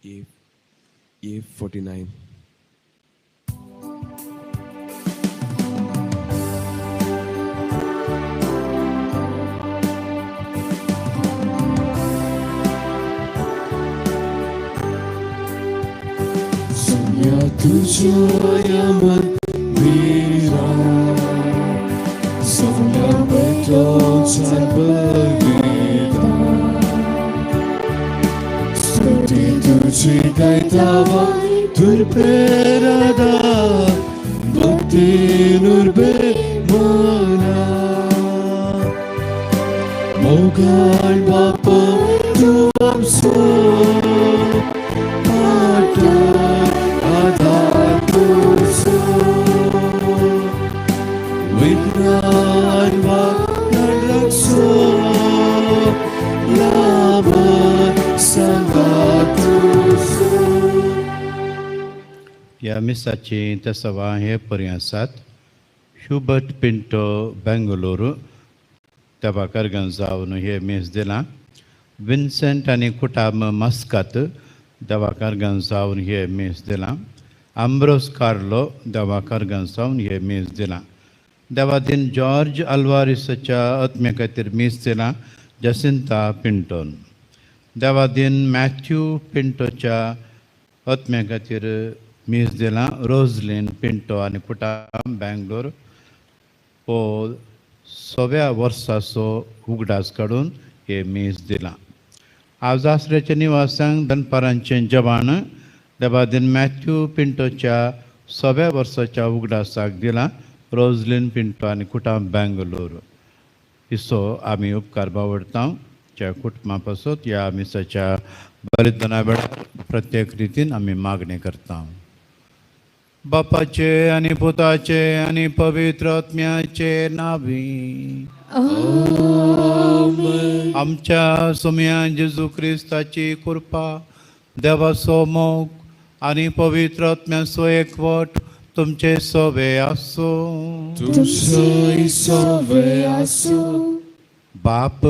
A 49. Sonia तुझ्या मंदिरा, सोन्या पेटोवच्या बलिदान, स्तुती तुझी गायता वायतूर प्रेरदा, भक्ती नुर्बे मना. मोगान बापा तूं आमचो पाटय आदार तुजो, विघ्नान वागण राखचो, लाभत सांगात तुजो. ह्या मिसाची तेसवां हे परी आसात. शुबर्ट पिंटो, बेंगलोरू, देवाकरगंज जावन हे मीस दिलां. विन्सेंट आनी कुटाम, मस्कत, देवाकरगंज जावन हे मीस दिलां. आम्ब्रोस कार्लो, देवाकरगंज जावन हे मीस दिलां. देवादीन जॉर्ज अल्वारिसाच्या आत्म्या खातीर मीस दिलां जसिंता पिंटोन. देवादीन मॅथ्यू पिंटोच्या आत्म्या खातीर मीस दिलां रोजलीन पिंटो आनी कुटाम, बँगलोर. हो सव्या वर्साचो उगडास काडून हे मीस दिलां. आज आसऱ्याच्या निवासांक दनपारांचें जेवण देवादीन मॅथ्यू पिंटोच्या सव्या वर्साच्या उगडासाक दिलां रोजलीन पिंटो आनी कुटाम, बँगलोर. इसो आमी उपकार बावडता च्या कुटुंबा पासत ह्या मिसाच्या बलिदाना वेळार प्रत्येक रितीन आमी मागणी करता. बापाचे आनी पुताचे आनी पवित्र आत्म्याचे नावी. आमच्या सोम्या जेजू क्रिस्ताची कृपा, देवाचो मोग आनी पवित्र आत्म्याचो एकवट तुमचे सोबे आसूं. तुमचोय सवे आसूं. बाप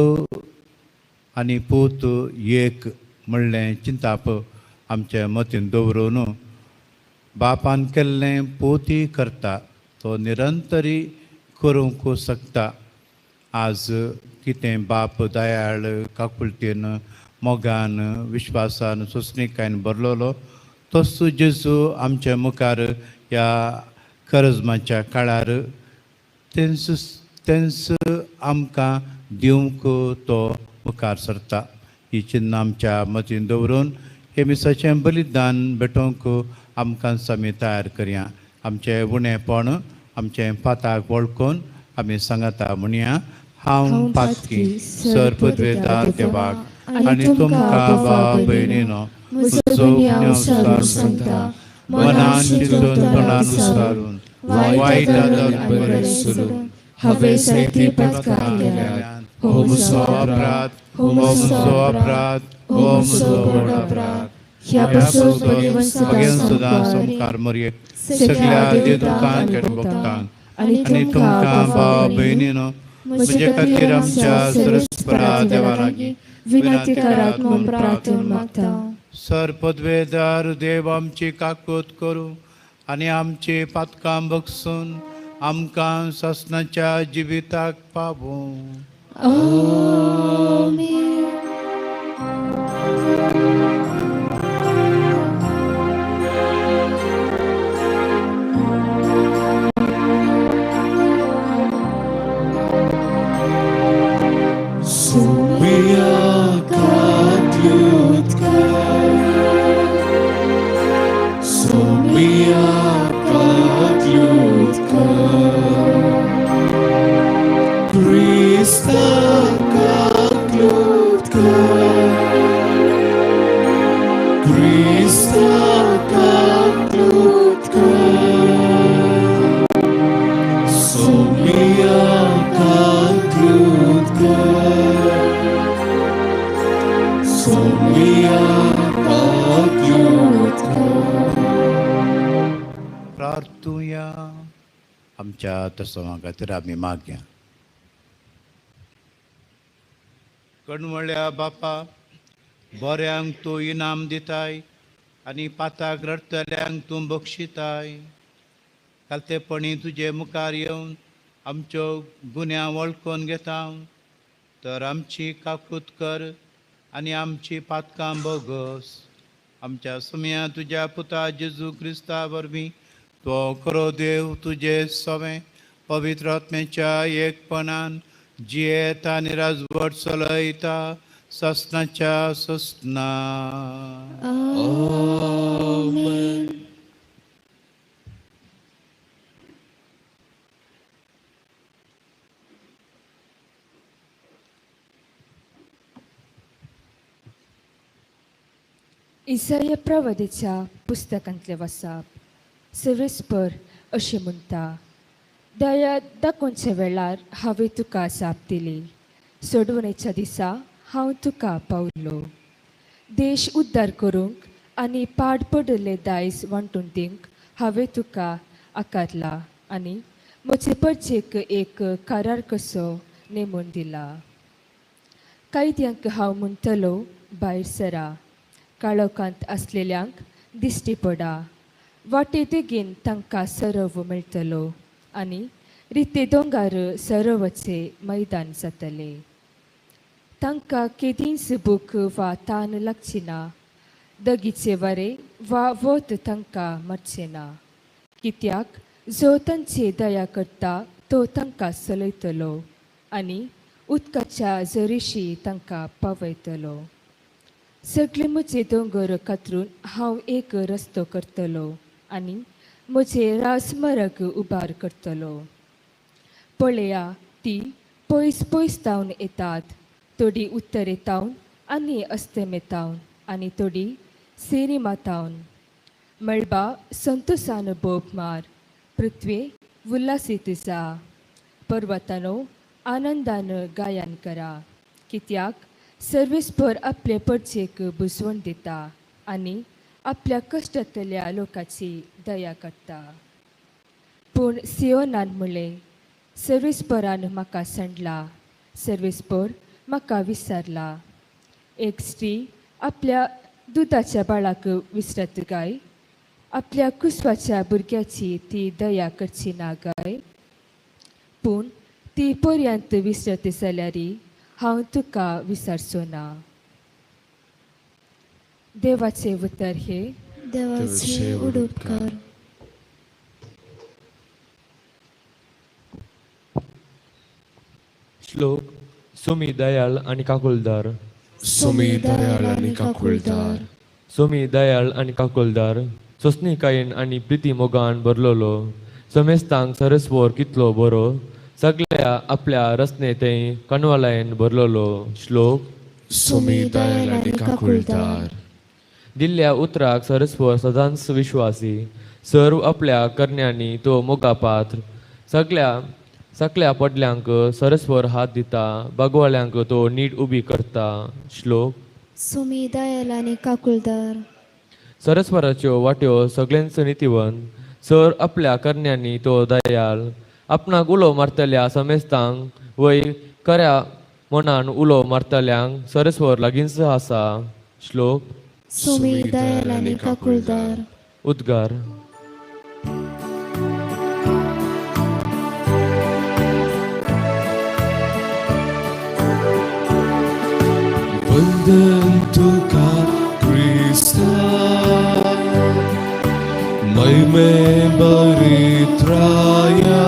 आनी पूत एक म्हणलें चिंताप आमचे मतीन दवरून बापान केल्लें पोती करता, तो निरंतरी करूंक शकता. आज कितें बाप दयाळ, काकुळतेन, मोगान, विश्वासान, सोंसणीकायेन भरलेलो, तसो जेजू आमच्या मुखार ह्या करजमाच्या काळार तेंच तेंच आमकां दिवंक तो मुखार सरता. ही चिन्नां आमच्या मतीन दवरून हे मिसाचें बलिदान भेटोवंक आमकां आमी तयार करया. आमचें उणेपण, आमचें पाताक वळखून आमी सांगाता म्हणया: हांव पातकी सर पदवेदार देवाक आनी तुमकां भाव भयणीनो म्हजो गुन्यांव सांगता. मनान चिंतून, तोंडान उच्चारून, वायट आदर बरें सोडून हांवें जायतीं पातकां केल्यांत. हो म्हजो अपराध, हो म्हजो अपराध, हो म्हजो व्हड अपराध. ह्या पासून भगवंत भगवंत सदां सामकार मरयेक सगळ्या देवदूतांक आनी भक्तांक आनी तुमकां भाव भयणीनो म्हजे खातीर आमच्या सरस्परा देवा लागीं विनंती करात म्हूण प्रार्थना मागता. सर पदवेदार देव आमची काकूत करूं आनी आमची पातकां बगसून आमकां सासणाच्या जिविताक पावूं. आमेन. Sommia katlutka, Sommia katlutka, Krista katlutka, Krista katlutka, Sommia katlutka, Sommia katlutka. प्रार्थुया. आमच्या तसवा खातीर आमी मागया. कणवळ्या बापा, बऱ्यांक तूं इनाम दिताय. आनी पाताक रडटल्यांक तूं बक्षिताय. कालतेपणी तुजे मुखार येवन आमच्यो गुन्यांव वळखून घेता तर आमची काकूत कर आनी आमची पातकां बोगस. आमच्या सुम्या तुज्या पुता जेजू क्रिस्ता वरवीं तो खरो देव तुजे सवें पवित्र आत्म्याच्या एकपणान जियेता आनी राजवट चलयता ससनाच्या ससना. आमेन. इसाया प्रवादेच्या पुस्तकांतलें वाचप. सर्वेस्पर अशें म्हणटा, दया दाखोवच्या वेळार हांवें तुका जाप दिली, सोडवणेच्या दिसा हांव तुका पावलो. देश उद्धार करूंक आनी पाड पडिल्ले दायज वांटून दिवंक हांवें तुका आकारला आनी म्हजे परचेक एक करार कसो नेमून दिला. कायद्यांक हांव म्हणटलो भायर सरा, काळोखांत आसलेल्यांक दिश्टी पडा. वाटे देगेन तांकां सरव मेळटलो आनी रिते दोंगर सरवचे मैदान जातले. तांकां केदींच भूक वा तान लागची ना, दगीचे वारें वा वत तांकां मारचें ना. कित्याक जो तांची दया करता तो तांकां चलयतलो आनी उदकाच्या जरीशी तांकां पावयतलो. सगळे म्हजे दोंगर कातरून हांव एक रस्तो करतलो आनी म्हजे राजमार्ग उबार करतलो. पळया ती पयस पयस तावन येतात, थोडी उत्तरे तावन आनी अस्तमे तावन आनी थोडी सेरिमा तावन. मळबा संतोसान बोब मार, पृथ्वे उल्हासीत जा, पर्वतानो आनंदान गायन करा. कित्याक सर्वेस्पर आपले परचेक बुजवण दिता आनी आपल्या कश्टांतल्या लोकांची दया करता. पूण सियोनान म्हणलें, सर्वेस्परान म्हाका सांडला, सर्वेस्पर म्हाका विसरला. एक स्त्री आपल्या दुदाच्या बाळाक विसरत काय? आपल्या कुसवाच्या भुरग्याची ती दया करची ना काय? पूण ती पर्यंत विसरत जाल्यार हांव तुका विसरचो ना. देवाचें उतर हे देवाचे उडुपकार. श्लोक. सुमी दयाळ आनी काकुलदार. सुमी दयाळ आनी काकुळदार. सुमी दयाळ आनी काकुलदार, सोंसणीकायेन आनी प्रिती मोगान भरलेलो, समेस्तांक सरस्वर कितलो बरो, सगळ्या आपल्या रचने थंय कनवालायन भरलेलो. श्लोक. सुमी दयाळ आनी काकुळदार. दिल्ल्या उतराक सरस्वर सदांच विश्वासी, सर्व आपल्या करण्यांनी तो मोगा पात्र. सगळ्या सकल्या पडल्यांक सरस्वर हात दिता, बागवाल्यांक तो नीट उबी करता. श्लोक. सुमी दयाळ आनी काकुळदार. सरस्वराच्यो वाट्यो सगळ्यांच नितीवन, सर आपल्या करण्यांनी तो दयाल. आपणाक उलो मारतल्या समेस्तांक वय खऱ्या मनान उलो मारतल्यांक सरस्वर लागींच आसा. श्लोक. सुमी दयाळ आनी काकुळदार. उद्गार. वंदन तुका क्रिस्ता, महिमे बरित्राया.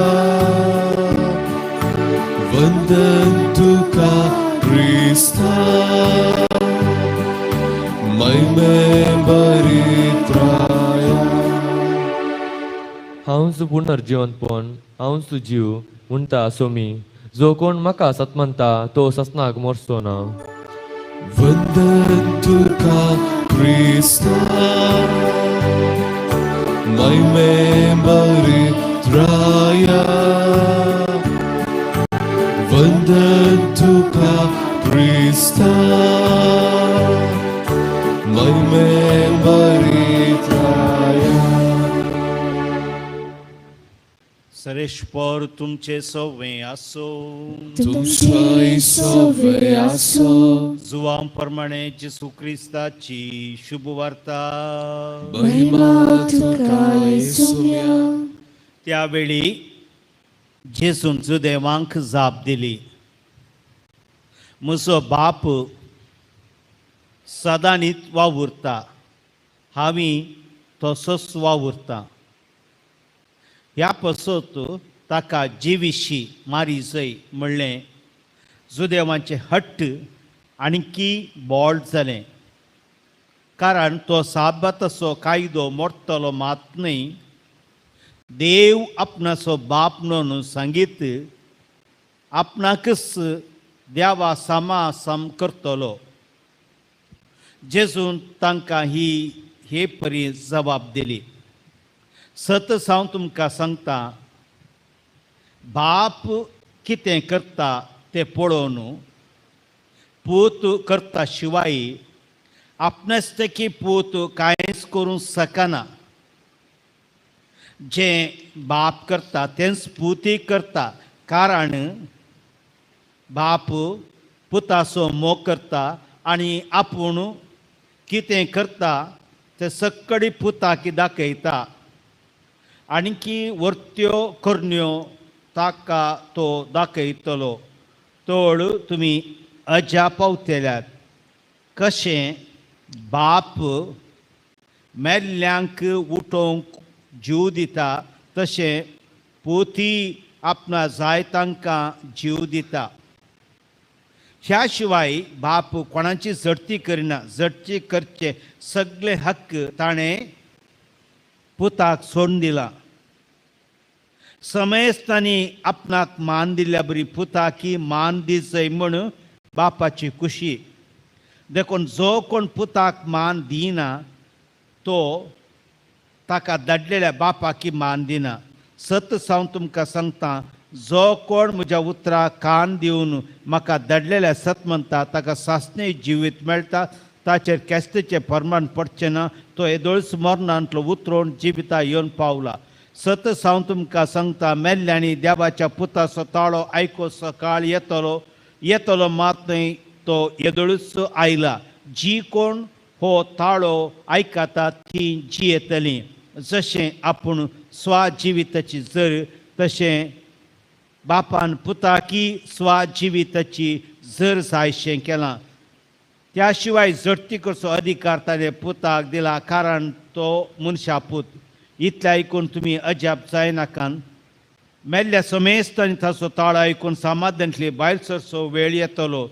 वंदन तुका क्रिस्ता, महिमे बरित्राया. हांवच पुनर्जिवंतपण, हांवच जीव म्हणटा सोमी, जो कोण म्हाका सतमनता तो ससनाक मोरचो ना. वंदन तुका क्रिस्ता, महिमे बरित्राया. वंदन तुका क्रिस्ता, महिमे बरित्राया. सरेश्वर तुमचे सवे आसो. तुमचे सवे आसो. जुवां प्रमाणे जेसू क्रिस्ताची शुभवार्ता. महिमा तुका येसुम्या. त्यावेळी जेसून जुदेवांक जाप दिली, म्हजो बाप सदांनीत वावुरता, हांवी तसोच वावुरता. ह्या पसत ताका जिविशी मारी जय म्हणलें जुदेवांचें हट्ट आणकी बोळ जालें, कारण तो साबाताचो कायदो मोडटलो मात न्हय. देव आपणाचो बाप म्हणून सांगीत आपणाकच देवा सामा सम करतलो. जेजून तांकां ही हे परी जबाब दिली, सत हांव तुमकां सांगता, बाप कितें करता तें पळोवन पूत करता शिवाय आपणास्तकी पूत कांयच करूंक शकना. जें बाप करता तेंच पुती करता, कारण बाप पुताचो मोग करता आनी आपूण कितें करता तें सक्कडी पुताक दाखयता. आणकी वर्त्यो करण्यो ताका तो दाखयतलो. तोळ तुमी अजा पावतल्यात कशें बाप मेल्ल्यांक उठोवंक जीव दिता तशें पोती आपणा जाय तांकां जीव दिता. ह्या शिवाय बाप कोणाची झडती करिना. झडती करचे सगळे हक्क ताणें पुताक सोडून दिला. समेस्तांनी आपणाक मान दिल्या बरी पुताकी मान दिजय म्हूण बापाची खुशी. देखून जो कोण पुताक मान दिना तो ताका धाडलेल्या बापाकी मान दिना. सत हांव तुमकां सांगता, जो कोण म्हज्या उतराक कान दिवन म्हाका धाडलेल्या सत म्हणटा ताका सासणे जिवीत मेळटा, ताचेर केस्तेचें प्रमाण पडचें ना, तो येदोळच मरणांतलो उतरोवन जिविता येवन पावला. सत हांव तुमकां सांगता, मेल्ल्यांनी देवाच्या पुताचो ताळो आयको सकाळ येतलो, येतलो मात न्हय, तो येदोळच आयला. जी कोण हो ताळो आयकता ती जियेतली. जशें आपूण स्वाजिविताची जर तशें बापान पुताकी स्वाजिविताची जर जायशें केलां. त्या शिवाय झडती करचो अधिकार ताणें पुताक दिला, कारण तो मनशा पूत. इतलें आयकून तुमी अजाप जायनाकान. मेल्ल्या समेस्त आनी ताचो ताळो आयकून समाधानांतली बायल सरचो वेळ येतलो.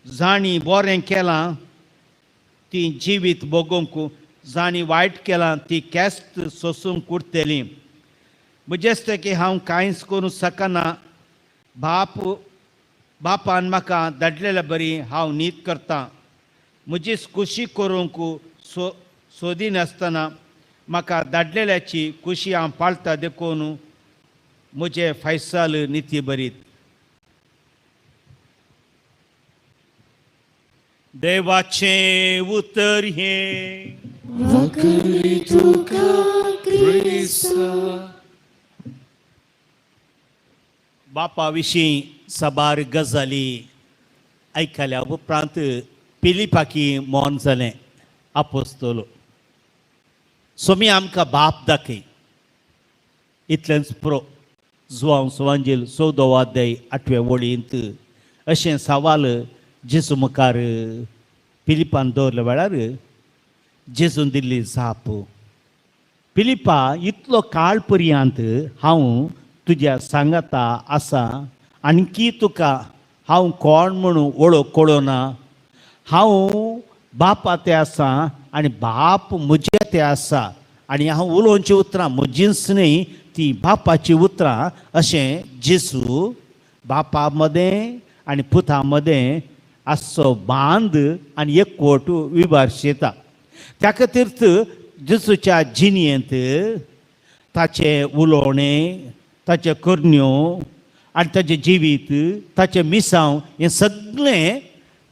जांणी बरें केलां ती जिवीत भोगोवंक, जांणी वायट केलां ती केस्त सोसूंक उरतली. म्हजें की हांव कांयच करूंक शकना. बाप बापान म्हाका धाडलेल्या बरी हांव न्हीद करतां. म्हजी खुशी करूंक सोदिनासतना म्हाका धाडलेल्याची खुशी हांव पाळटा, देखून म्हजें फैसाल निती बरीत. देवाचें उतर हें. वाकरी तुका क्रिस्ता. बापा विशीं साबार गजाली आयकल्या उपरांत पिलिपाकी मौन जालें आपोस्तलो. सोमी आमकां बाप दाखय इतलेंच प्रो. जुवांव सुवांजील 14 अध्याय 8 वळींत अशें सवाल जेजू मुखार पिलिपान दवरल्या वेळार जेजून दिल्ली जाप, पिलिपा इतलो काळ पर्यंत हांव तुज्या सांगाता आसा आणकी तुका हांव कोण म्हणून वळख कळना. हांव बापा ते आसा आनी बाप म्हजे ते आसा, आनी हांव उलोवची उतरां म्हजींच न्हय, ती बापाची उतरां. अशें जेजू बापा मदें आनी पुता मदें आसचो बांद आनी एकवट विभारशेता. त्या खातीर जेजूच्या जिणेंत ताचें उलोवणें, ताचें करण्यो आनी ताचें जिवीत, ताचें मिसांव हें सगळें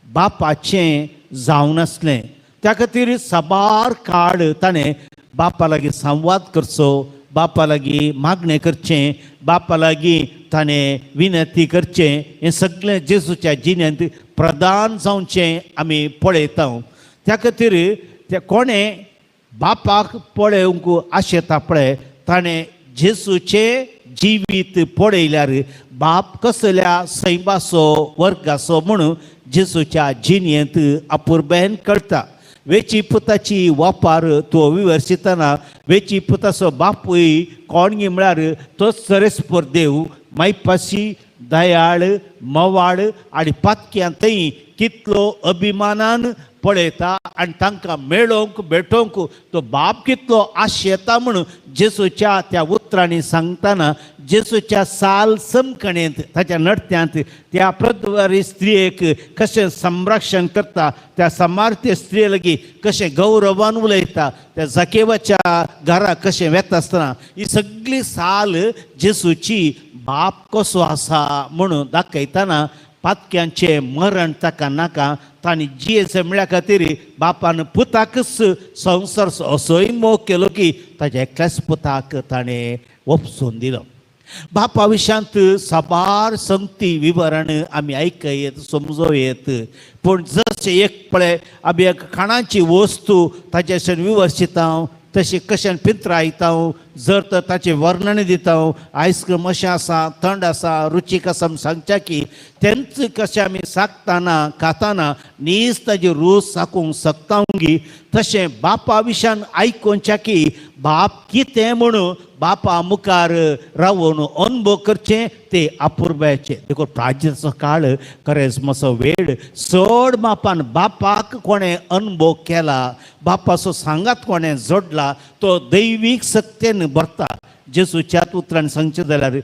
बापाचें जावन आसलें. त्या खातीर साबार काळ ताणें बापा लागीं संवाद करचो, बापा लागीं मागणें करचें, बापा लागीं ताणें विनंती करचें हें सगळें जेजूच्या जिण्यांत प्रदान जावचें आमी पळयता. त्या खातीर त्या कोणें बापाक पळोवंक आशेता पळय ताणें जेजूचें जिवीत पळयल्यार बाप कसल्या सैमाचो वर्गाचो म्हणून जेजूच्या जिणेंत अपुरबायेन कळटा. वेची पुताची वापार तो विवर्सितना वेची पुताचो बापूय कोण म्हळ्यार तोच सरेस्पर देव मायपाशी दयाळ मवाळ आनी पातक्यां थंय कितलो अभिमानान पळयता आनी तांकां मेळोवंक भेटोवंक तो बाप कितलो आशेता म्हणून जेजूच्या त्या उतरांनी सांगतना जेजूच्या साल समकणेंत ताच्या नडत्यांत त्या प्रद्वारी स्त्रियेक कशें संरक्षण करता, त्या समार्थ्य स्त्रिये लागीं कशें गौरवान उलयता, त्या जाकेवाच्या घरा कशें वेता आसतना ही सगळी साल जेजूची बाप कसो आसा म्हणून दाखयतना पातक्यांचें मरण ताका नाका तांणी जियेचें म्हळ्या खातीर बापान पुताकच संवसार असोय मोग केलो की ताज्या एकल्याच पुताक ताणें ओपसून दिलो. बापा विशांत साबार संगती विवरण आमी आयकयत समजों येत, पूण जशें एक पळय आमी एक खाणाची वस्तू ताजेच्यान विवर्शिता तशें कशें पिंत्रायता, जर तर ताचें वर्णन दिता, आयस्क्रीम अशें आसा, थंड आसा, रुचीक आसा म्हूण सांगच्या की तेंच कशें आमी साकतना खाताना नीज ताजी रूच साकूंक शकता गी, तशें बापा विशयान आयकुच्या की बाप कितें म्हणून बापा मुखार रावून अनुभव करचें ते अपुरबायेचें. देखून प्राज्याचो काळ करेजमाचो वेळ चड मापान बापाक कोणें अनुभव केला, बापाचो सांगात कोणें जोडला तो दैवीक सक्तेन भरता. जेजूच्याच उतरान सांगचें जाल्यार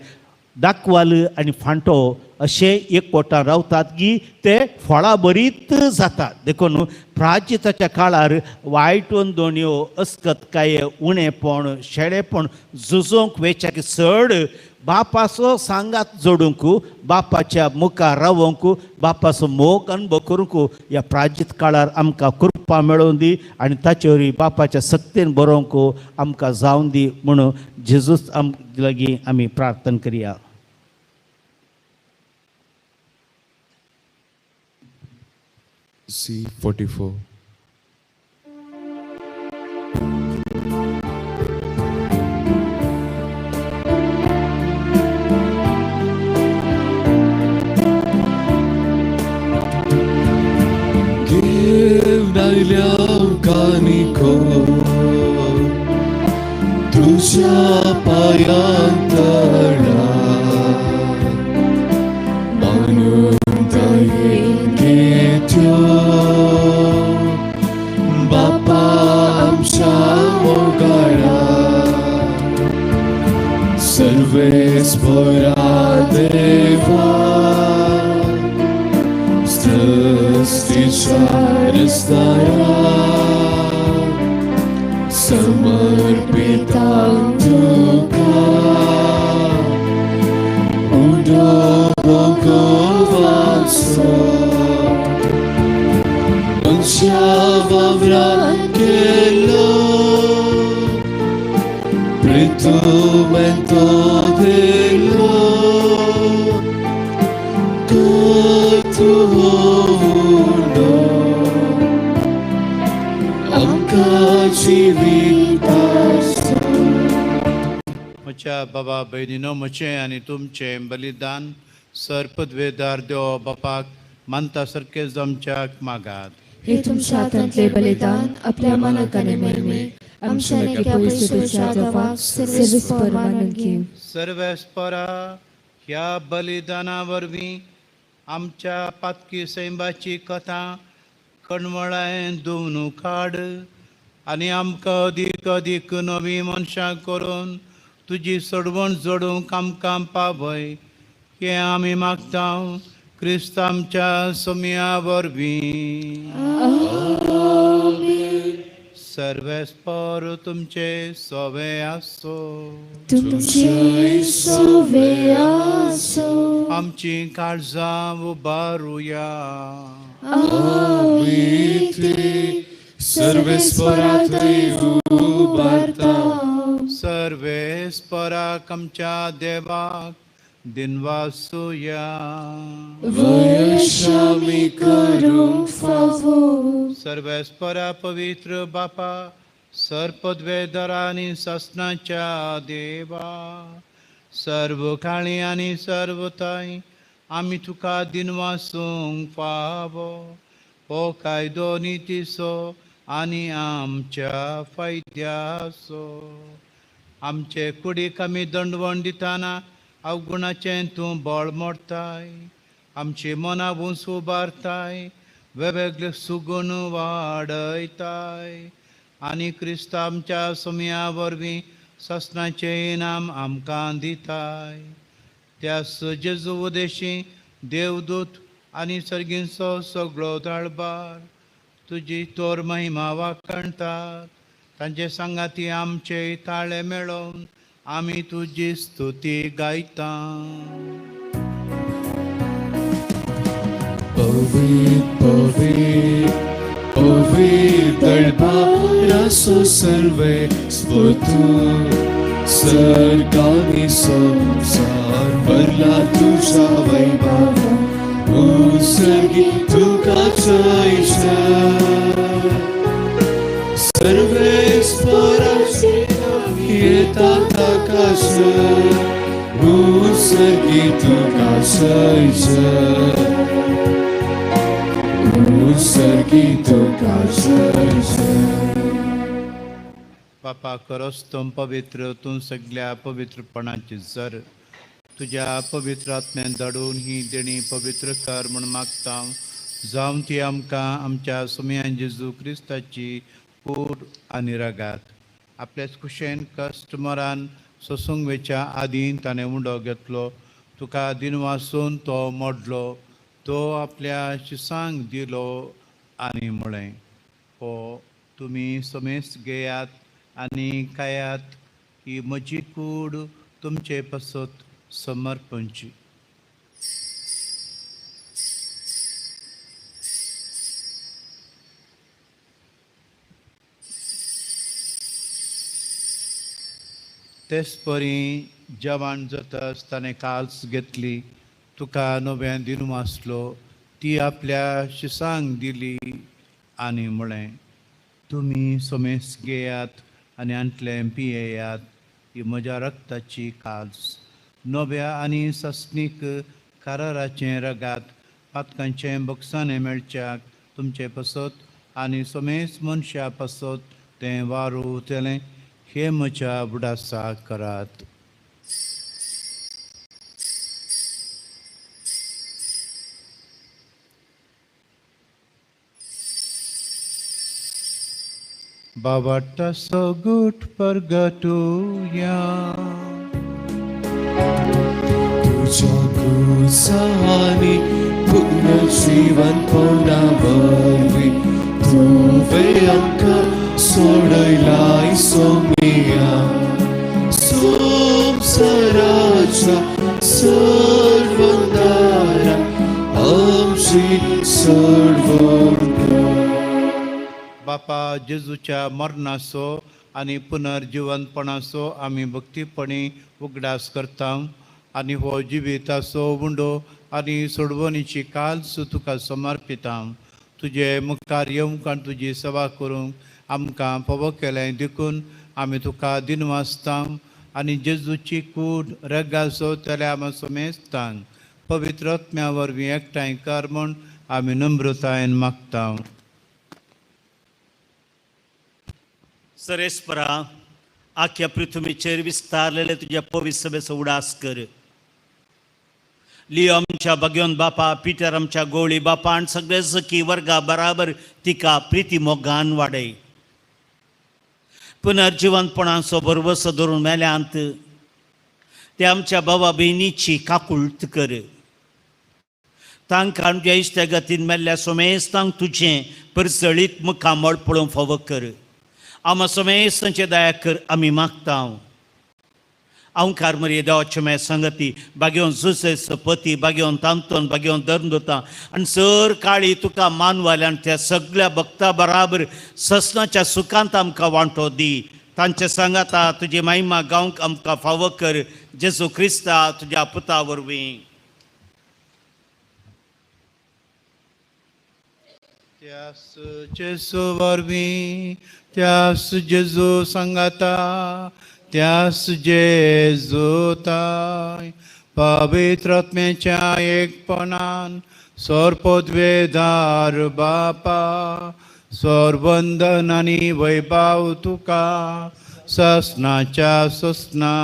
दाकवाल आनी फांटो अशें एक पोटान रावतात की ते फळां बरीत जाता. देखून प्राचिताच्या काळार वायट दोणयो अस्कतकाये उणेपण शेळेपण झुजोवंक वेच्या की चड बापाचो सांगात जोडूंक, बापाच्या मुखार रावोवंक, बापाचो मोग अनुभव करूंक ह्या प्राजीत काळार आमकां कृपा मेळोवन दी आनी ताचे वरवीं बापाच्या सक्तेन बरोवंक आमकां जावन दी म्हणून जेजूच आम लागीं आमी प्रार्थना करया. C44. घेवन आयल्या कानिको तुज्या पांयां तळा मानून दयेन घेत्यो बापा आमच्या मोगाळा सर्वेस्परा देवा सृष्टीच्या रचणाऱ्या समर्पिता तुका उडो भोगवाचो मनशा वावरान केलो प्रितुमेंतो दिलो कतुनो आमकां जिविताचो. म्हज्या बाबा भयणीनो, म्हजें आनी तुमचें बलिदान सर पदवेदार देव बापाक मानता सारकें जमच्याक मागात. हे तुमच्या हातांतले बलिदान आपल्या मनाक आनी महिमेक आमच्या नेक्या परिशुद्धच्या देवाक सर्वेस्पर मानून घेवं. सर्वेस्परा ह्या बलिदाना वरवीं आमच्या पातकी सैंबाची कथा कणमळायेन धुवन काड आनी आमकां अदीक अदीक नवीं मनशां करून तुजी सोडवण जोडूंक आमकां पावय हें आमी मागता क्रिस्त आमच्या सोम्या वरवीं. सर्वेस्पर तुमचे सोवे आसो. तुमचे सोवे आसो. आमची काळजां उबारुया. आमी ती सर्वेस्परा थंय उबारता. सर्वेस्परा सर्वेस्पराक आमच्या देवाक दिनवासुया. वयशामी करूंक फावो. सर्वेस्परा पवित्र बापा, सर्पद्वेदरा आनी ससनाच्या देवा, सर्व काळी आनी सर्व ताई आमी तुका दिनवासूंक फावो. हो कायदो नितीचो आनी आमच्या फायद्याचो. आमचे कुडीक आमी दंडवण दिताना अवगुणाचें तूं बळ मोडताय, आमची मनां उंच उबारताय, वेगवेगळे सुगून वाडयताय आनी क्रिस्त आमच्या सुमया वरवीं ससनाचें इनाम आमकां दिताय. त्या जेजू उदेशी देवदूत आनी सर्गींचो सगळो दळबार तुजी तोर महिमा वाखणतात. तांचे सांगाती आमचे ताळे मेळोवन आमी तुजी स्तुती गायता. पवित पवित पवित दळबारासो सर्वे स्तोत्र, सर्गानी संसार भरला तुझा वैभव, उत्सर्गी तुका जय जय. सर्वेस्पराचे येतात आकाश, उत्सर्गी तुका जय जय, उत्सर्गी तुका जय जय. बापा खरोच तूं पवित्र, तूं सगल्या पवित्रपणाची जर. तुज्या पवित्र आत्म्यान धाडून ही देणी पवित्र कर म्हूण मागता, जावन ती आमकां आमच्या सुमयान जेजू क्रिस्ताची कूड आनी रगात. आपल्याच कुशेन कश्ट मरान सोसूंक वेच्या आदीं ताणें उंडो घेतलो, तुका दिनवासून तो मोडलो, तो आपल्या शिसांक दिलो आनी म्हळें, हो तुमी समेस्त घेयात आनी खायात, ही म्हजी कूड तुमचे पासत समर्पणची. तेच परी जेवण जाताच ताणें काल्स घेतली, तुका नव्यान दिनवासलो, ती आपल्या शिसांक दिली आनी म्हळें, तुमी समेस्त घेयात आनी आंतलें पियेयात, ही म्हज्या रक्ताची काल्स, नव्या आनी सस्नीक कराराचें रगात, पातकांचें बक्षाणें मेळच्याक तुमचे पासत आनी समेस्त मनशा पासत तें वारू उरतलें. हे म्हज्या बुडासा करात. बाबाटा सगुट परगटुया. तुझ्या क्रुसानी पुनर्जीवनपणा वरवीं तुवें आमकां सोडयलाय सोमिया, संवसाराच्या सर्वंदारा आमची सोडवण कर. बापा जेजूच्या मरणाचो आनी पुनर्जिवंतपणाचो आमी भक्तीपणी उगडास करता आनी हो जिविताचो उंडो आनी सोडवणीची काल्स तुका समर्पिता. तुजे मुखार येवंक आनी तुजी सेवा करूंक आमकां फावो केलें देखून आमी तुका दिनवासता आनी जेजूची कूड रगाचो तल्या आमी समेस्तांक पवित्र आत्म्या वरवीं एकठांय कर म्हूण आमी नम्रतायेन मागता. सरेस्परा, आख्या पृथ्वीचेर विस्तारलेले तुज्या पवित्र सभेचो उडास कर. लियो आमच्या बागयोन बापा, पिटर आमच्या गोळी बापा आनी सगळे सखी वर्गा बराबर तिका प्रिती मोगान वाडय. पुनर्जिवंतपणाचो भरवसो धरून मेल्यांत ते आमच्या बाबा भयणीची काकुळट कर. तांकां आमच्या इश्टागतीन मेल्ल्या सोमेस्तांक तुजें परजळीत मुखामळ पळोवंक फावो कर. आमा समेस्तांचे दया कर आमी मागता. अंकार मरिये देवाचे मे संगती बागेवन जुसे सपती बागेवन तांतोन बागेवन धर्मदुता आनी सर काळी तुका मानवाल्यान त्या सगळ्या भक्ता बराबर ससनाच्या सुखांत आमकां वांटो दी. तांचे सांगाता तुजी महिमा गावंक आमकां फावो कर जेजू क्रिस्ता तुज्या पुता वरवीं. त्यास जेजू वरवीं, त्यास जेजू सांगाता, त्यास जेजू ताय पवित्र आत्म्याच्या एकपणान सर्पद्वेदार बापा सर्वंदन आनी वैभाव तुका ससनाच्या ससना.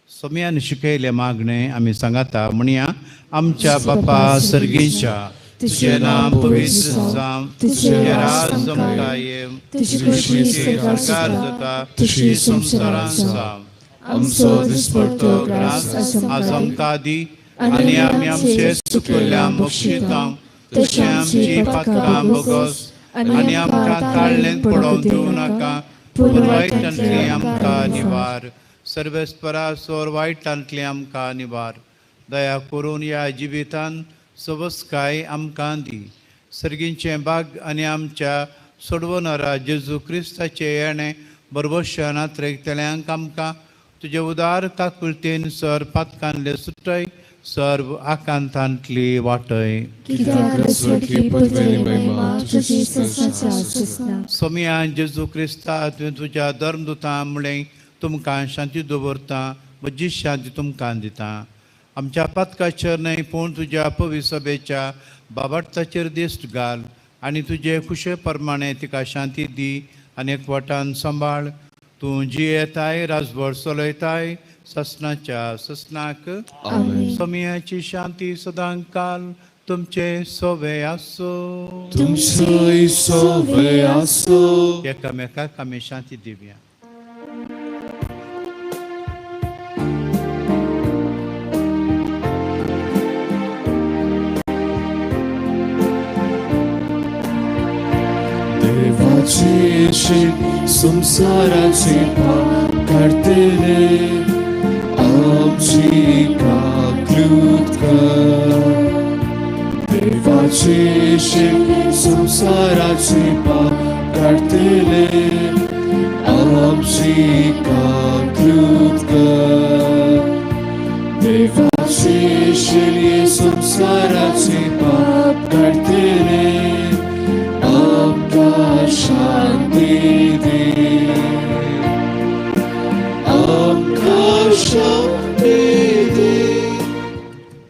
सोम्यान शिकयलें मागणें आमी सांगाता म्हणया. आमच्या बापा सर्गीच्या, तुजें नांव पवित्र जावं, तुजें राज आमकां येवं, तुजी तुजी खुशी सरकार स्वर्गात जाता तशी तशी संवसारांत जावं. आमचो दिसपट्टो ग्रास आज आमकां दी आनी आमी आमचे चुकल्ल्या बक्षितां तशें आमची पातकां भोगोस आनी आमकां ताळ्ळेंत पडोवंक दिवं नाका, पूण वायटांतली आमकां निवार. सर्वेस्परा सोर वायटांतली आमकां निवार. दया करून ह्या जिवितान सवस्काय आमकां दी. सर्गींचें बाग आनी आमच्या सोडवणारा जेजू क्रिस्ताचें येणें बरबश्या नात्रेकतल्यांक आमकां तुजे उदार काकुळतेन सर पातकांतले सुटय, सर्व आकांतांतली वाटय. कित्याक स्वर्गी पदवी महिमा तुजी ससनाच्या ससना. सोमया जेजू क्रिस्ता, तुवें तुज्या धर्मदुतां म्हणलें, तुमकां शांती दवरता, म्हजी शांती तुमकां दिता. आमच्या पातकाचेर न्हय पूण तुज्या पविसभेच्या बाबार्थाचेर दिश्ट घाल आनी तुजे खुशे प्रमाणे तिका शांती दी आनी एकवटान सांबाळ. तूं जियेताय, राजभर चलयताय ससनाच्या ससनाक. सोमयाची शांती सदां काल तुमचे सोवे आसो. तुमचोय सोवे आसो. एकामेकाक आमी शांती दिवया. देवाची शीक संवसाराची पाप काडटले, आमची काकलूत कर. देवाची शीक संवसाराची पाप काडटले, आमची काकलूत कर. देवाची शीक संवसाराची पाप काडटले, आमकां शांती दी, आमकां शांती दी.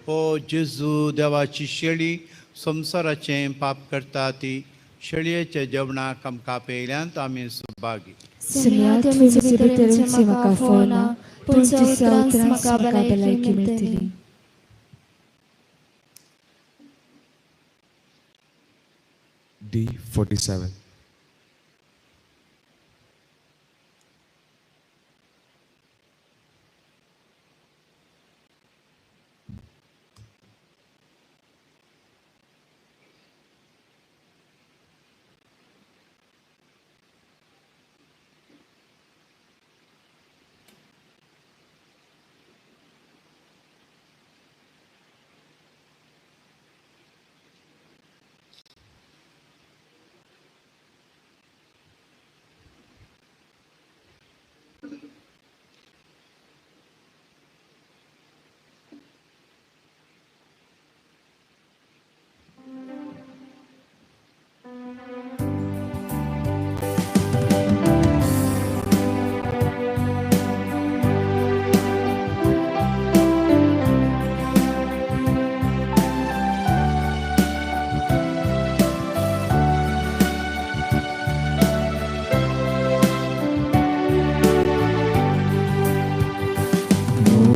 ओ जेजू, देवाची शेळी, संवसाराचें पाप करता ती शेळयेच्या जेवणाक आमकां पेयल्यांत आमी सुभागी. सोमया, तुमी म्हजे भितर म्हाका फोना, पूण तुज्या उतरांत म्हाका भलायकी मेळटली. D47.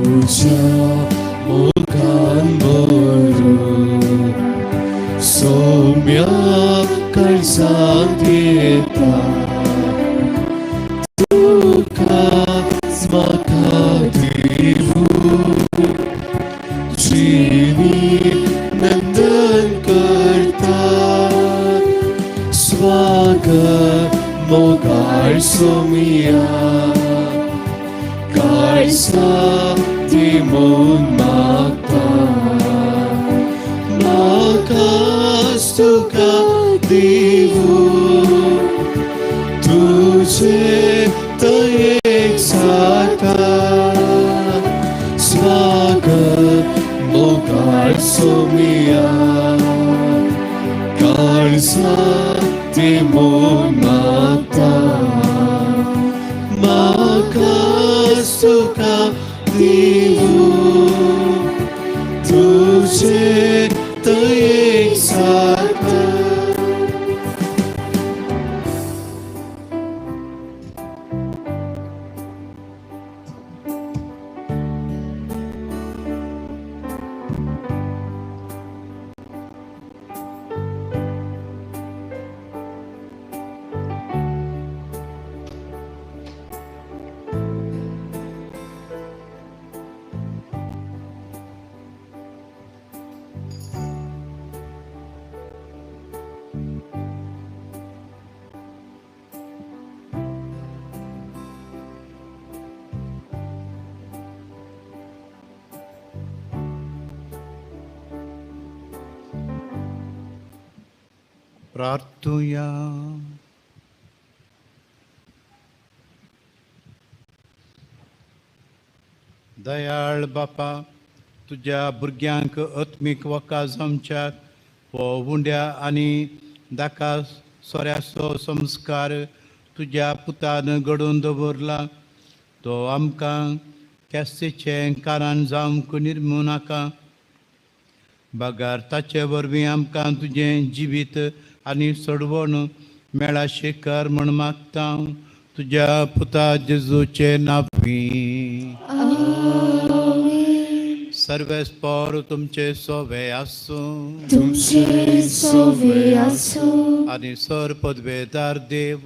म्हज्या मोगान भरून सौम्या काळजांत येता, तुका म्हाका दिवूं जिणी नंदन करता. स्वागत मोगाळ सोमिया, काळजा ती मोन मागता, म्हाकाच तुका दिवू तुझे दयेक जाता स्वागत मोगाळ सोमिया काळजा दिमून मागता म्हाका सुखा दिवू तुझे दयेक जाता. प्रार्थुया. दयाळ बापा, तुज्या भुरग्यांक आत्मीक वखद आमच्याक हो उंड्या आनी दाका सोऱ्याचो संस्कार तुज्या पुतान घडोवन दवरला तो आमकां कॅस्तीचें कारण जावंक निर्मू नाका, बगार ताचे वरवीं आमकां तुजें जिवीत आनी सोडवण मेळाशें कर म्हण मागता तुज्या पुता जेजूचे नांवी. सर्वेस्पर तुमचे सोवे आसूं तुमचे सोवे आसूं. आनी सर पदवेदार देव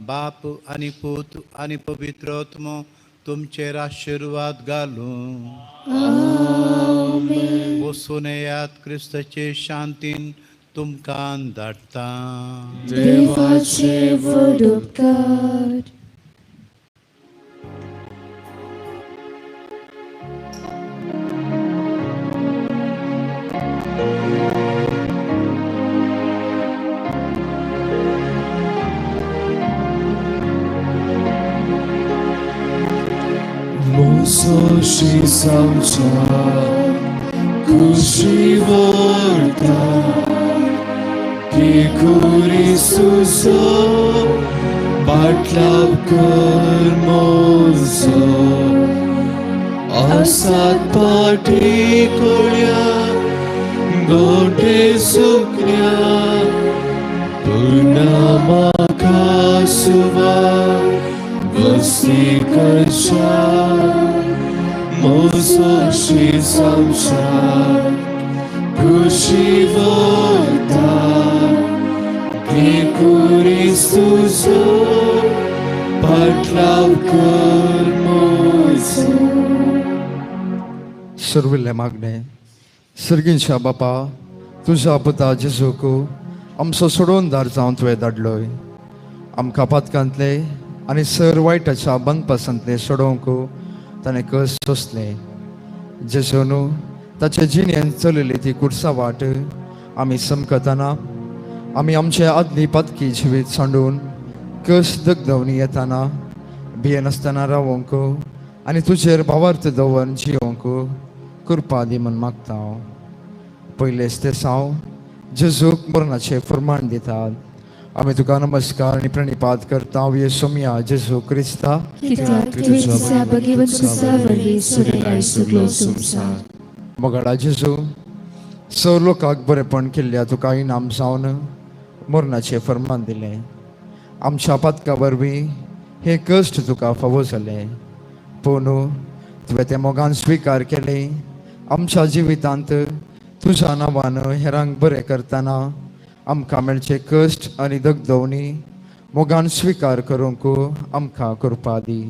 बाप आनी पूत आनी पवित्र आत्मो तुमचेर आशिर्वाद घालूं. वसून येयात, क्रिस्ताचे शांतीन तुमकां धाडटा. देवाचे व्हड उपकार. मोसोशी सामच्या खुशी व्हरता की खुरिस्तुचो पाटलाव कर मोजो आसात पाटी कोळ्या गोटे सुकण्या पूर्ण म्हाका सुवा वस्ती करच्या मोसोशी संसार खुशी व्हरता की खुरिस्तुचो पाटलाव कर मोजो. सर्विल्ले मागणे. सर्गींच्या बापा, तुज्या पुता जेजूक आमचो सोडोवनदार जावन तुवें धाडलोय. आमकां पातकांतले आनी सर वायटाच्या बंदपासांतले सोडोवंक ताणें कस सोंसलें. जेजून ताचे जिणेन चलयली ती कुर्सा वाट आमी समकतना आमी आमचे आदली पातकी जिवीत सांडून कस दगदवणी येताना भियेनासतना रावोंक आनी तुजेर भावार्थ दवर जियोंक कृपा दी म्हण मागता हांव. पयलेच ते साव जेजूक मरणाचें फुरमाण दितात. आमी तुका नमस्कार आनी प्रणिपात करता येसोमिया जेजू क्रिस्ता. कित्याक तुवें तुज्या भगवंत क्रिस्ता वरवीं सोडयलाय सगलो संवसार. मोगाळा जेजू, सर लोकांक बरेपण केल्ल्या तुका इनाम जावन मरणाचें फर्मान दिलें. आमच्या पातका वरवीं हे कश्ट तुका फावो जाले, पूण तुवें तें मोगान स्विकार केलें. आमच्या जिवितांत तुज्या नांवान हेरांक बरें करतना आमकां मेळचे कश्ट आनी दगदवणी मोगान स्विकार करूंक आमकां कृपा दी.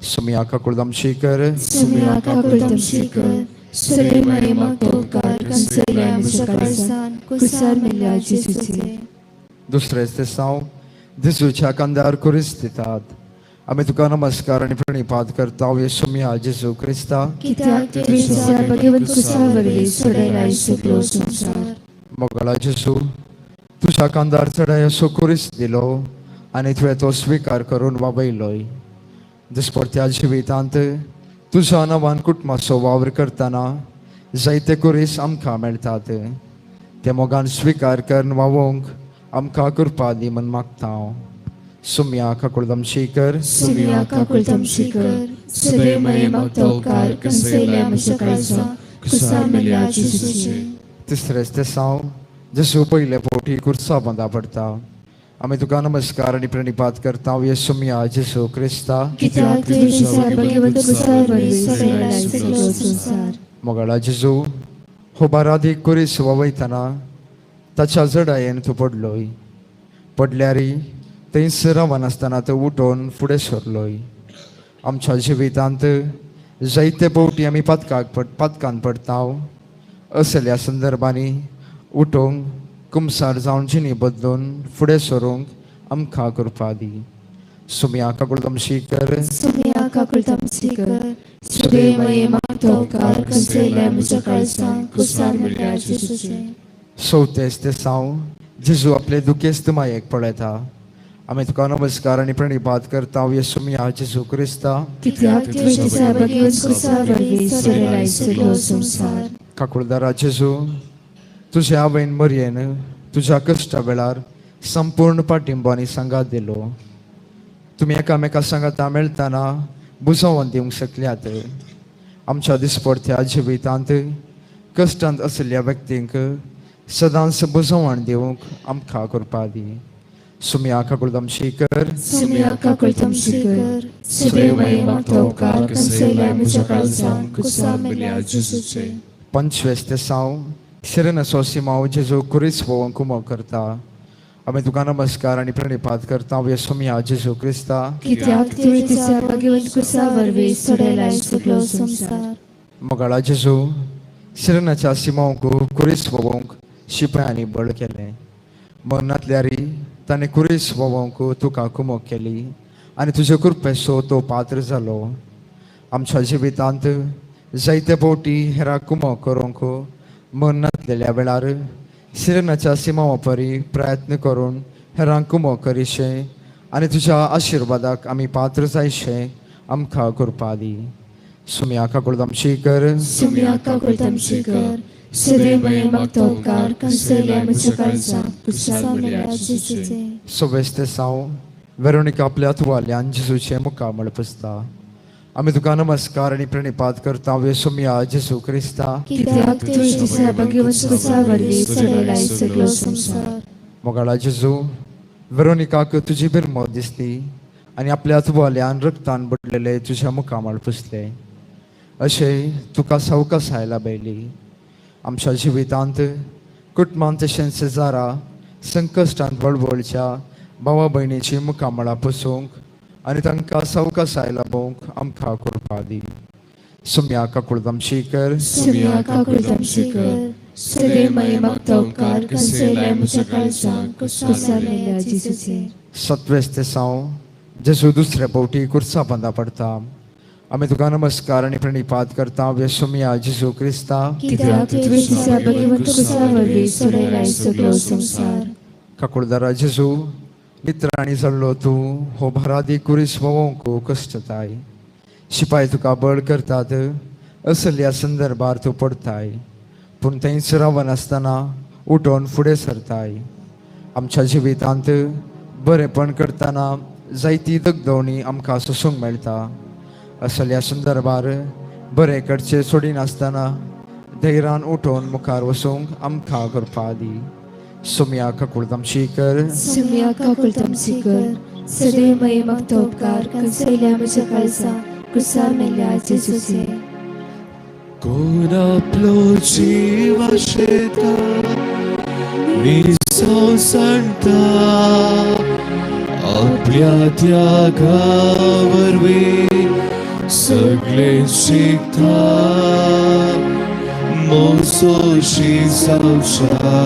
सुमिया काकुळदमशी कर. सुमिया काकुळदमशी कर. सगळे मायेमाक उपकार कंसयल्या म्हज्या काळजान कुसार मेल्ल्या जेजूचे. दुसरें ते साव जेजूच्या कांद्यार कुरीस दितात. आमी तुका नमस्कार आनी प्रणिपात करता येसुमिया जेजू क्रिस्ता. कित्याक तुवें तुज्या भगवंत क्रिस्ता वरवीं सोडयलाय सगलो संवसार. मोगाळा जेजू, तुज्या कांदार चडाय असो कुरीस दिलो आनी तुवें तो स्विकार करून वाबयलोय. दिसपडत्या जिवितांत तुज्या नांवान कुटुंबाचो वावर करतना जायते कुरीस आमकां मेळटात. ते मोगान स्विकार करून वावोवंक आमकां कृपा दी म्हण मागता हांव. सुम्या काकुळदमशी कर. सुम्या काकुळतमशी कर. सदैव मागता उपकार कंसयल्या म्हज्या काळजाक कुसार मेल्या जेजूचे. तिसरेच ते साव जेजू पयले फावटी कुर्सा बांदा पडटा. आमी तुका नमस्कार आनी प्रणिपात करता येसुम्या जेजू क्रिस्ता. कित्याक तुवें तुज्या भगवंत कुसार वरवीं सगळ्या सगळो संवसार. मोगाळा जेजू, हो बारादीक कुरीस वावयतना ताच्या जडायेन तूं पडलोय. पडल्यारय थंयच रावनासतना तूं उठोवन फुडें सरलोय. आमच्या जिवितांत जायते फावटी आमी पातकान पडटा. असल्या संदर्भांनी उठोवंक कुमसार जावन जिणी बदलून फुडें सरूंक आमकां कृपा दी. सुम्या काकुळतमशी कर. सुम्या काकुळतमशी कर. सदैव मागता उपकार कंसयल्या म्हज्या काळजाक कुसार मेल्या जेजूचे. सोवतेस ते साव जेजू आपले दुखेस्त मायेक पळयता. आमी तुका नमस्कार आनी प्रणिपात करता येसुम्या जेजू क्रिस्ता. कित्याक तुवें तुज्या भगवंत कुसार वरवीं सगळ्या सगळो संवसार. काकुळदारा जेजू, तुज्या आवयन मरयेन तुज्या कश्टा वेळार संपूर्ण पाठिंबो आनी सांगात दिलो. तुमी एकामेका सांगाता मेळटना बुजोवन दिवंक शकल्यात. आमच्या दिसपडत्या जिवितांत कश्टांत आशिल्ल्या व्यक्तींक सदांच बुजवण दिवंक आमकां कृपा दी. सुम्या काकुळतमशी कर. सुम्या काकुळतमशी कर. सदैव मागता उपकार कंसयल्या म्हज्या काळजाक कुसार मेल्या जेजूचे. पंचवीस ते साव सिरनसो सिमाव जेजू कुरीस भोवंक कुमो करता. आमी तुका नमस्कार आनी प्रणिपात करता येसुम्या जेजू क्रिस्ता. कित्याक तुवें तुज्या भगवंत कुसा वरवीं सोडयलाय सगळो संवसार. मोगाळा जेजू, सिरनाच्या सिमावंक कुरीस भोवंक शिपायांनी बळ केलें. मरणांतल्यारी ताणें कुरीस भोवंक तुका कुमोक केली आनी तुजे कृपेचो तो पात्र जालो. आमच्या जिवितांत जायते फावटी हेरा कुमोक करूंक मरणांतलेल्या वेळार सिरनाच्या सिमावा परी प्रयत्न करून हेरांक कुमोक करिशें आनी तुज्या आशिर्वादाक आमी पात्र जायशें आमकां कृपा दी. सुम्या काकुळतमशी कर. सुम्या काकुळतमशी कर. सदैव मागता उपकार कंसयल्या म्हज्या काळजाक कुसार मेल्या जेजूचे. सवेस ते साव वेरोनिका आपल्या तुवाल्यान जेजूचें मुखामळ पुसता. आमी तुका नमस्कार आनी प्रणिपात करता येसुम्या जेजू क्रिस्ता. कित्याक तुवें तुज्या भगवंत कुसा वरवीं सोडयलाय सगळो संवसार. मोगाळा जेजू, वेरोनिकाक तुजी बिरमत दिसली आनी आपल्या तुवाल्यान रक्तान बुडलेले तुज्या मुखामळ पुसले. अशें तुका सवकासाय लाभयली. आमच्या जिवितांत कुटुंबांत तशेंच शेजारा संकश्टांत बळबळच्या भावा भयणीची मुखामळां पुसूंक आनी तांकां सवकासाय लाभोवंक आमकां कृपा दी. सुम्या काकुळतमशी कर. सुम्या काकुळतमशी कर. सदैव मागता उपकार कंसयल्या म्हज्या काळजाक कुसार मेल्या जेजूचे. सत्वेस ते साव जेजू दुसऱ्या फावटी कुर्सा बांदा पडटा. आमी तुका नमस्कार आनी प्रणिपात करता येसुम्या जेजू क्रिस्ता. कित्याक तुवें तुज्या भगवंत कुसा वरवीं सोडयलाय सगळो संवसार. काकुळदारा जेजू, नित्राणी जाल्लो तूं हो भारादी कुरीस भोवंक कश्टताय. शिपाय तुका बळ करतात असल्या संदर्भार तूं पडताय, पूण थंयच रावनासतना उठोवन फुडें सरताय. आमच्या जिवितांत बरेंपण करतना जायती दगदवणी आमकां सोसूंक मेळटा. असल्या संदर्भार बरें करचें सोडिनासतना धैर्यान उठोवन मुखार वचूंक आमकां कृपा दी. सुम्या काकुळतमशी कर. सुम्या काकुळतमशी कर. सदैव मागता उपकार कंसयल्या म्हज्या काळजाक कुसार मेल्या जेजूचे. कोण आपलो जीव आशेता मिसांव सांडता आपल्या त्यागा वरवीं सगळें शिकता. मोसोशी जावच्या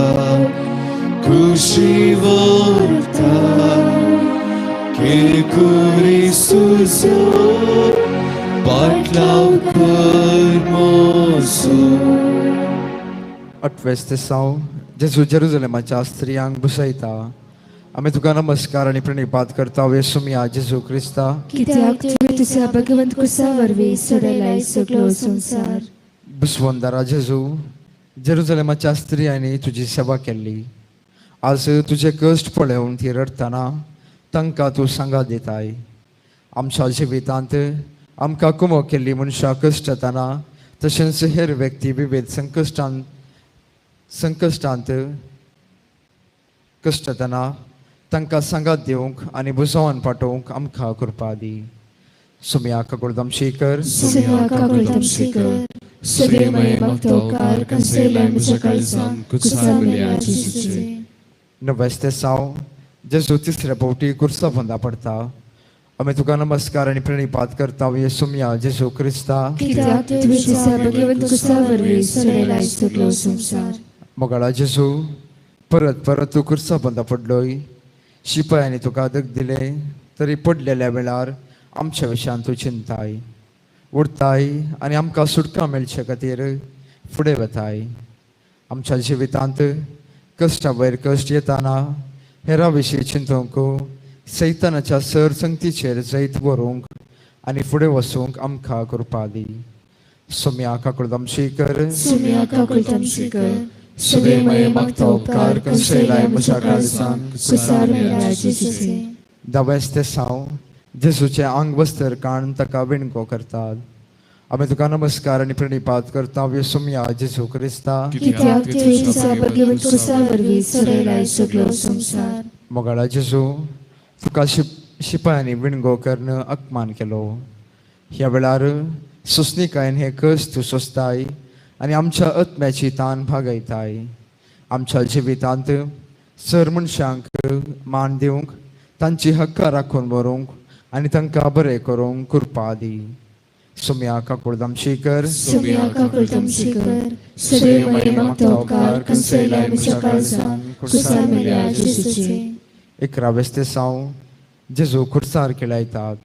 खुशी व्हरता के कुरीसुचो पाटलाव कर मोसो. अठवेस ते साव जेजू जेरुजलेमाच्या स्त्रियांक भुसयता. आमी तुका नमस्कार आनी प्रणिपात करता येसुमया जेजू क्रिस्ता. कित्याक तुवें तुज्या भगवंत कुसा वरवीं सोडयलाय सगळो संवसार. बुसवंदारा जेजू, जेरुजलेमाच्या स्त्रियांनी तुजी सेवा केल्ली. आज तुजे कश्ट पळोवन ती रडटना तांकां तूं सांगात दिताय. आमच्या जिवितांत आमकां कुमो केल्ली मनशां कश्टतना तशेंच हेर व्यक्ती विविध संकश्टांत कश्टतना तांकां सांगात दिवंक आनी बुजोवन पाठोवंक आमकां कृपा दी. सुमया काकुळदमशी कर. सुम्या काकुळटमशी कर. सदैव मागता उपकार कांसयलाय म्हज्या काळजान कुसार मेल्या जेजूचे. नवेस्ते साव जेजू तिसऱ्या फावटी कुर्सा पोंदा पडटा. आमी तुका नमस्कार आनी प्रणिपात करता येसुमया जेजू क्रिस्ता. कित्याक तुवें तुज्या भगवंत कुसा वरवीं सोडयलाय सगळो संवसार. मोगाळा जेजू, परत परत तूं कुर्सा पोंदा पडलोय. शिपायांनी तुका दग दिले तरी पडलेल्या वेळार आमच्या विशयान तूं चिंताय उरताय आनी आमकां सुटका मेळचे खातीर फुडें वताय. आमच्या जिवितांत कश्टा वयर कश्ट येताना हेरा विशीं चिंतूंक, सैतानाच्या सर संगतीचेर जैत व्हरूंक आनी फुडें वचूंक आमकां कृपा दी. सोम्या काकुळदमशी कर. सुम्या काकुळटमशी कर. सदैव मागता उपकार कांसयलाय म्हज्या काळजान कुसार मेल्या जेजूचे. दवेस्ते साव जेजूचें आंग वस्तर काण ताका विणको करतात. आमी तुका नमस्कार आनी प्रणिपात करता येसुमया जेजू क्रिस्ता. कित्याक तुवें तुज्या भगवंत कुसा वरवीं सोडयलाय सगळो संवसार. मोगाळा जेजू, तुका शिपायांनी विणगो करून अपमान केलो. ह्या वेळार सोंसणीकायेन हे कश्ट तूं सोंसताय आनी आमच्या आत्म्याची तान भागयताय. आमच्या जिवितांत सर मनशांक मान दिवंक, तांची हक्कां राखून व्हरूंक आनी तांकां बरें करूंक कृपा दी. सुम्या काकुळदमशी कर. सुम्या काकुळटमशी कर. सदैव मागता उपकार कांसयलाय म्हज्या काळजान कुसार मेल्या जेजूचे. इकरावेस्ते साव जेजू खुर्सार खेळयतात.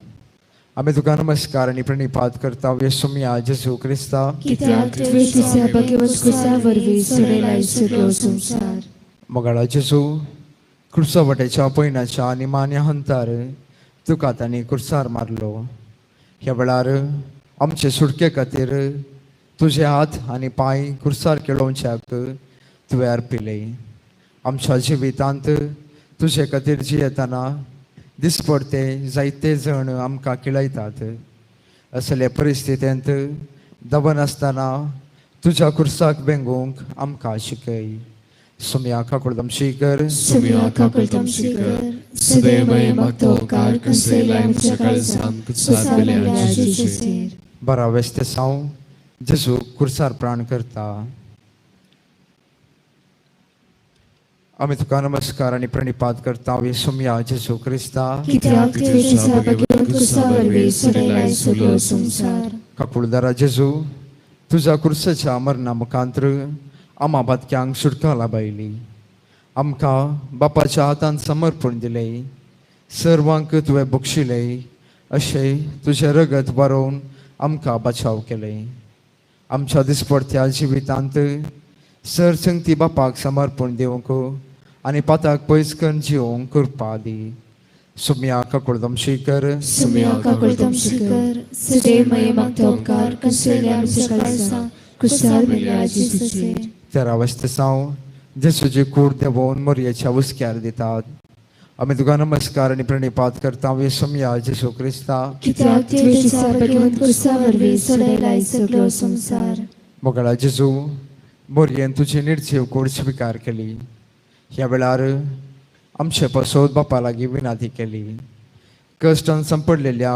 आमी तुका नमस्कार आनी प्रणिपात करता येसुमया जेजू क्रिस्ता. कित्याक तुवें तुज्या भगवंत कुसा वरवीं सोडयलाय सगळो संवसार. मोगाळा जेजू, कुर्सा वटेच्या पयणाच्या निमाण्या हंतार तुका तांणी कुर्सार मारलो. ह्या वेळार आमचे सुटके खातीर तुजे हात आनी पांय कुर्सार केळोवच्याक तुवें अर्पिले. आमच्या जिवितांत तुजे खातीर जियेतना दिसपडते जायते जण आमकां किळयतात. असले परिस्थितींत दबनासतना तुज्या कुर्साक बेंगूंक आमकां शिकय. सुम्या काकुळदमशी कर. सुम्या काकुळटमशी कर. सदैव मागता उपकार कांसयलाय म्हज्या काळजान कुसार मेल्या जेजूचे. बारावेस्ते साव जेजू कुर्सार प्राण करता. आमी तुका नमस्कार आनी प्रणिपात करता येसुमया जेजू क्रिस्ता. कित्याक तुवें तुज्या भगवंत कुसा वरवीं सोडयलाय सगळो संवसार. काकुळदारा जेजू, तुज्या कुर्साच्या मरणा मुखांत्र आमा बातक्यांक सुटका लाबायली. आमकां बापाच्या हातान समर्पण दिलें. सर्वांक तुवें बक्षिलें अशें तुजें रगत बरोवन आमकां बचाव केलें. आमच्या दिसपडत्या जिवितांत सर संगती बापाक समर्पण दिवंक आनी पाताक पयस करून जिवंक कृपा दी. सुम्या काकुळदमशी कर. सुम्या काकुळटमशी कर. सदैव मागता उपकार कांसयलाय म्हज्या काळजान कुसार मेल्या जेजूचे. तेरावेस्ते साव जेजूची कूड देंवोवन मोरयेच्या हुस्क्यार दितात. आमी तुका नमस्कार आनी प्रणिपात करता येसुमया जेजू क्रिस्ता. कित्याक तुवें तुज्या भगवंत कुसा वरवीं सोडयलाय सगळो संवसार. मोगाळा जेजू, मोरयेन तुजी निर्जीव कूड स्विकार केली. ह्या वेळार आमचे पासत बापा लागीं विनंती केली. कश्टान संपडलेल्या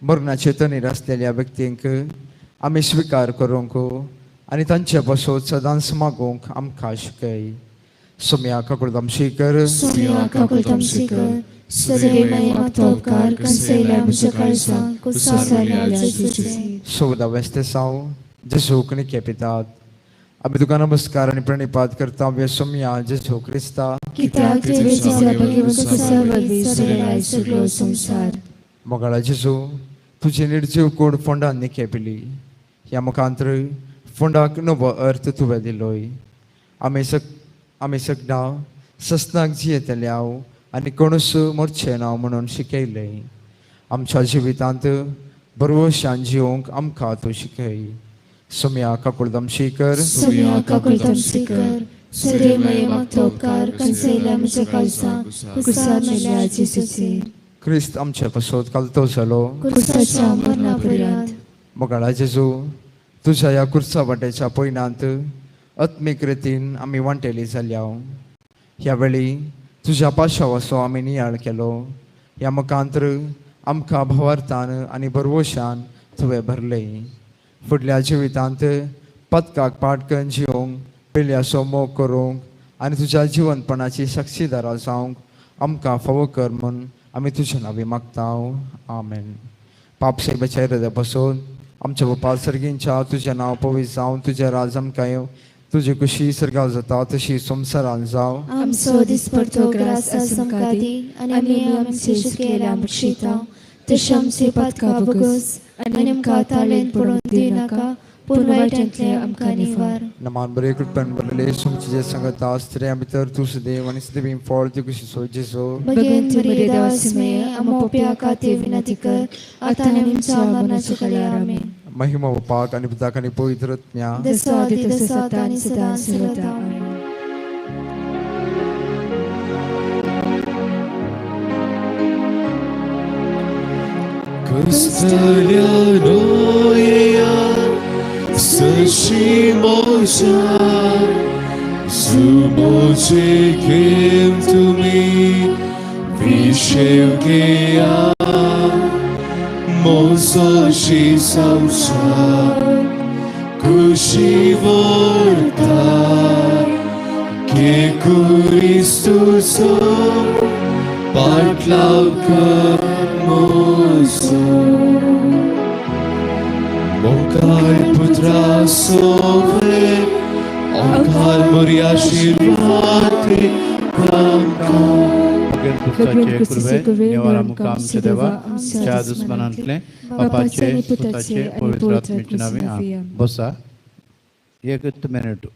मरणाचे तणीर आसलेल्या व्यक्तींक आमी स्विकार करूंक आनी तांचे पासत सदांच मागूंक आमकां शिकय. सुम्या काकुळदमशी कर. सुम्या काकुळटमशी कर. सदैव मागता उपकार कांसयलाय म्हज्या काळजान कुसार मेल्या जेजूचे. चवदावेस्ते साव जेजूक निके पितात. आमी तुका नमस्कार आनी प्रणिपात करता येसुमया जेजू क्रिस्ता. कित्याक तुवें तुज्या भगवंत कुसा वरवीं सोडयलाय सगळो संवसार. मोगाळा जेजू, तुजी निर्जीव कूड फोंडान निके पिली. ह्या मुखांत्र फोंडाक नवो अर्थ तुवें दिलोय. आमी आमी सगळां सस्नाक जियेतले हांव आनी कोणूच मरचें ना म्हणून शिकयलें. आमच्या जिवितांत बरवशान जिवंक आमकां तूं शिकय. सोम्या काकुळदमशी कर. सोम्या काकुळतमसी कर. सदैव मागतो उपकार कंसयल्या म्हज्या काळजाक कुसार मेल्या जेजूचे. क्रिस्त आमचे पसोत कालतो जालो कुर्साच्या मरणा पर्यंत. मोगाळा जेजू, तुज्या ह्या कुर्सा वाट्याच्या पयणांत आत्मीक रितीन आमी वांटेली जाल्या. ह्या वेळी तुज्या पाशावाचो आमी नियाळ केलो. ह्या मुखांत्र आमकां भावार्थान आनी बरवशान तुवें भरलें. फुडल्या जिवितांत पदकाक पाठ करून जिवंक, पेल्याचो मोग करूंक आनी तुज्या जिवनपणाची साक्षीदारां जावंक आमकां फावो कर म्हूण आमी तुज्या नांवी मागता. आमेन. पाप साहेबाच्या हृदया पासून आमच्या बापा सर्गींच्या, तुजें नांव पवित्र जावं, तुजें राज आमकां येवं, तुजी कुशी सर्गां जाता तशी संवसारान जावं. आमचो दिसपडतो ग्रास आज आमकां दी आनी आमी आमचे चुकेल्या आमक्षिता तशें आमचे पातकां बगस आनी आमकां ताळेन पडून दिनाका, पूण वायटांतलें आमकां निवार. नमान बरे, कृपण बरले, तुमचे संगता, स्त्रियां भितर तूं सुदेव आनी सुदेवी फळ ती कुशी सो जेजू. भगवंत मरिये देवास्मे, आमो पोप्या खातीर विनंती कर, आतां आनी आमच्या मरणाच्या काळार. आमेन. महिमा बापाक आनी पुताक आनी पवित्र आत्म्या. जसो आदी तसो आतां आनी सदां सर्वदा. आमेन. Custodiano सशी मोजा सुमोचे केम तुमी विशेव केया मोसोशी संसार खुशी वोर्ता के कुरिस्तुसो पाटलाव कर मोसो. मोकार पुत्रा सोवे ओंकार मोरी आशीर्वाद भगवंत पुताचे कृपे देवान आमकां आमच्या देवा आमच्या दुस्मनांतले बापाचे, पुताचे, पवित्र आत्म्याचे नावे. बसा एक मिनिट.